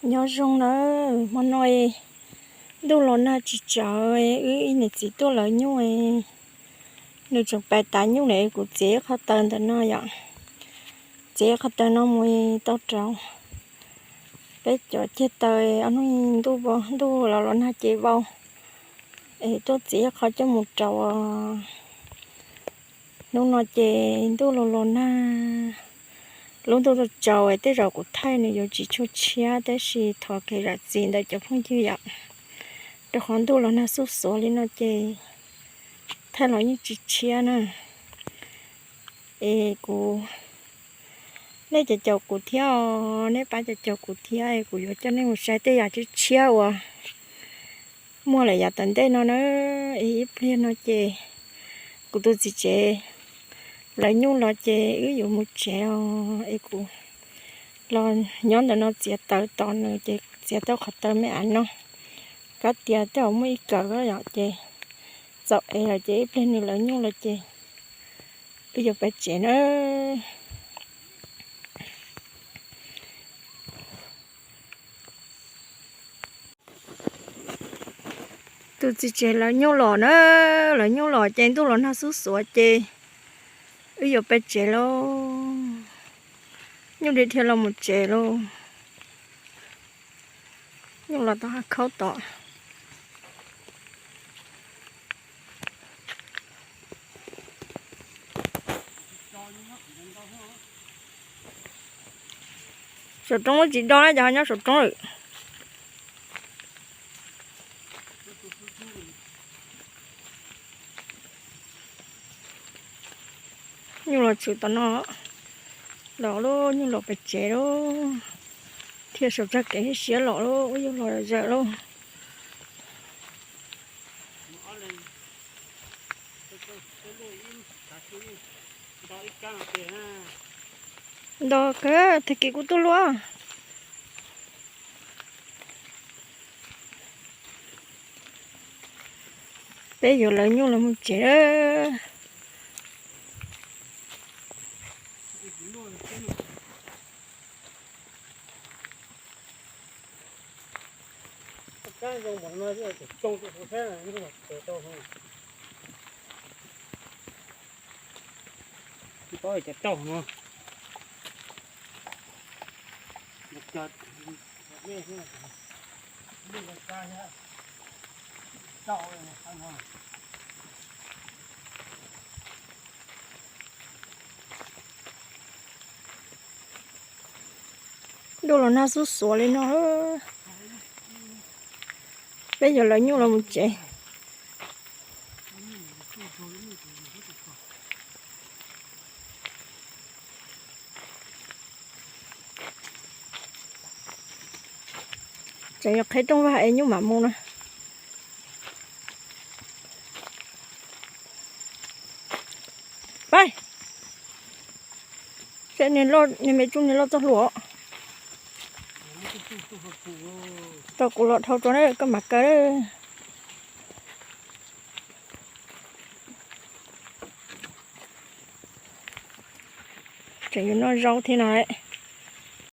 Nyob zoo nawb, hmo no ntuj los nag tsis tsawv, wb ib niam txiv tuaj lawv nyuj, nws tseem pais tav nyuj na, kuv txiav ib qho taw ntawm no yom, txiav ib qho taw no mus tau rau peb cov ceg taw, ob hnub ntuj, ntuj los los nag ces vau, es tuaj txiav ib qho coj mus rau. Hnub no ces ntuj los los nag, lub ntuj tsaus tsaus, tej zaum kuv thaij nws yuav tsis tshua tshiab, tab sis thov kev zam txim ntawm cov phooj ywg yom, rau qhov ntuj los nag xuj xuav li no ces thaij los yeej tsis tshiab na. Es kuv, nej caum caum kuv thiab os, nej pab caum caum kuv thiab, kuv yuav coj nej mus saib tej yam tshiab tshiab uas muaj lawm yav tom ntej no na. Es ib pliag no ces kuv tus txiv tsev lawv nyuj los ces wb yuav mus tsev os, es kuv los nyob ntawm no txiav taw tos nws ces txiav tau qhov taw me av no, kab tias tej zaum muaj ib kawm yom, ces txaus es lawm ces ib pliag nws lawv nyuj los ces wb yuav pais tsev na. Tus txiv tsev lawv nyuj los na, lawv nyuj los ces ntuj los nag xub xuav ces wb yuav pais tsev lauj. Nyuj dhia dhia los mus tsev lauj. Nyuj los tau hab khaub tod. Saum roob tsis do na, cov ho nyob saum roob lawm. Nyuj los tshwm tom no, los lauj, nyuj los pem tsev lauj, thiaj saum txoj kev siab los lauj, wb yuav los zawm lauj. Nto kawg, tag kis kuv tuaj luaj. Peb yuav lawv nyuj los mus tsev. Ntuj los nag xub xuav li no, peb yuav lawv nyuj los mus tsev. Tseem yuav qheb rooj vag es nyuj mam mus na. Pab, saib niag me tsuj niag loj txoj hlua. Tau kuv los dhau tso na, koj mam kaw. Tseem yuav noj zaub thiab no.